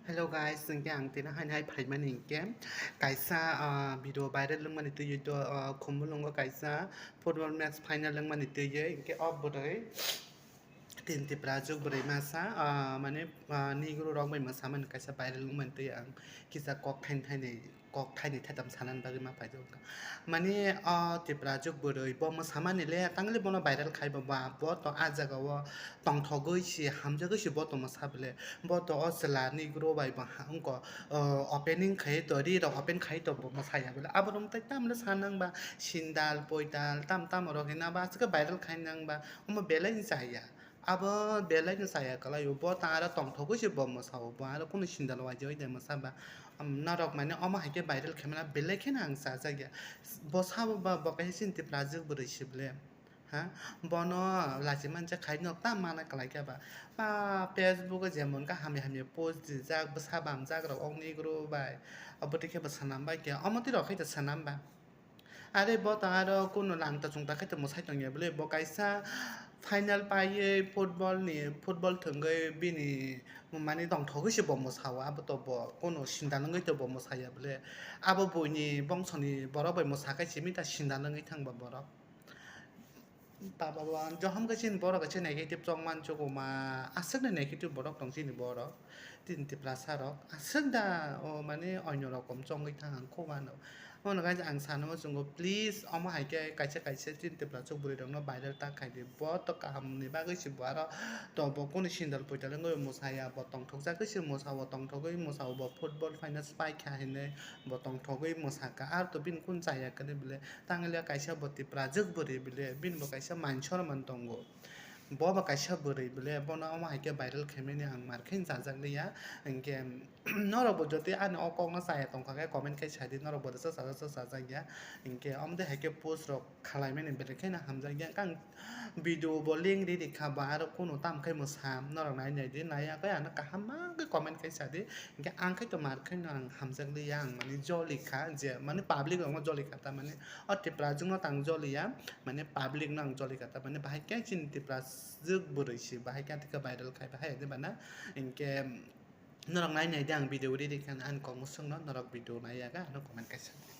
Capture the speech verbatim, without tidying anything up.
Hello guys, hwnkhe ang tini haino hai phaimani hwnkhe kaisa, ah, video viral wngmani twiwi do, ah, Khumulwngo kaisa football match final wngmani twiwi hwnkhe o bwrwi tin Tipra juk bwrwi masa, ah, mane, ah, Negro rok bai mwsamani kaisa viral wngmani twiwi ang kisa kok thaini thaini kok thaini thaitam sanani bagwi ma paijak wngkha. Mane o Tipra juk bwrwi bo mwsamani le tangli bono viral khai bo ba, bo to ah jaga o tongthogwi si hamjagwi si bo to mwsa bwle. Bo to o chwla Negro bai bo ha-, wngko, o, opening khai to, ri rok open khai to bo mwsaya bwle. Abo rok tai tamle sa nang ba sindal, poital, tam tam rok hina ba aswk viral khai nang ba. Omo belai ni chaya. Abo belai no chaya kwlai o, bo ta aro tongthogwi se bo mwsa o, bo aro kunu sindal waijagwi de mwsa ba. Am, norok mane omo hai khe viral khaimani belai kheno ang chajak ya. Bo sabo ba bo kaisa chini Tipra juk bwrwi se bwle. Ha? Bono lachi manjak khai nok ta mana kwlai kha ba. Ba Facebook o jemon kha hamya hamya post rijak, bwsa bamjak rok ok Negro bai. Obo twi khe bo swnam bai khe, omo twi rok khai to swnam ba. Are bo to aro kunu langta chungta khe to mwsai tongya bwle, bo kaisa final paiwi football ni, football thwngwi bini mani tongthogwi se bo mwsao, abo to bo kunu sindal wngwi to bo mwsaya bwle. Abo buini bongsoni borok bai mwsakai simi ta sindal wngwi thangba borok. Baba bo ang johom khe chini borok khe negative chong manchugo ma, aswkni negative borok tong chini borok. Tin Tiprasa rok aswk da, o mane onyo rokom chongwi thang ang kho mano. Omo no guys ang sanwi muchungo, please omo hai khe kaisa kaisa tin Tiprasuk bwrwi rokno viral ta khai di. Bo to kaham ni bagwi se bo aro to bo kunu sindal poital wngwi mwsaya, bo tongthok jagwi se mwsao, tongthogwi mwsao, bo football phaina spike kha hinwi bo tongthogwi mwsakha. Ar to bini kunu chaya kwrwi bwle. Tanglia kaisa bo Tiprajwk bwrwi bwle, bini bo kaisa mansorman tongo. Bo bo kaisa bwrwi bwle, bono omo hai khe viral khaimani ang mar khe chajak liya. Hinkhe norok bo jotoi ani o kokno chaya tongkha khe comment khe sadi, norok bo rwchap chajak chajak ya. Hinkhe omo de hai khe post rok khalaimani belai kheno hamjak ya. Ang video bo link ri rikha ba aro kunu tam khai mwsa norok nai nai di, nai ya khe ano kaham ma khe comment khai sadi. Hinkhe ang khai to mar khai no ang hamjak liya, ang mani joli kha je mani public rok no joli kha ta mani o Tiprajwk no tang joli ya, mani public no ang joli kha ta mani bahai khe chini Tiprajwk bwrwi si bahai khe thikhe viral khai bahai de bana. Hinkhe norok nai nai di ang video ri rikha, ang kok mwswk no norok video nai ya khe ano comment khai sadi.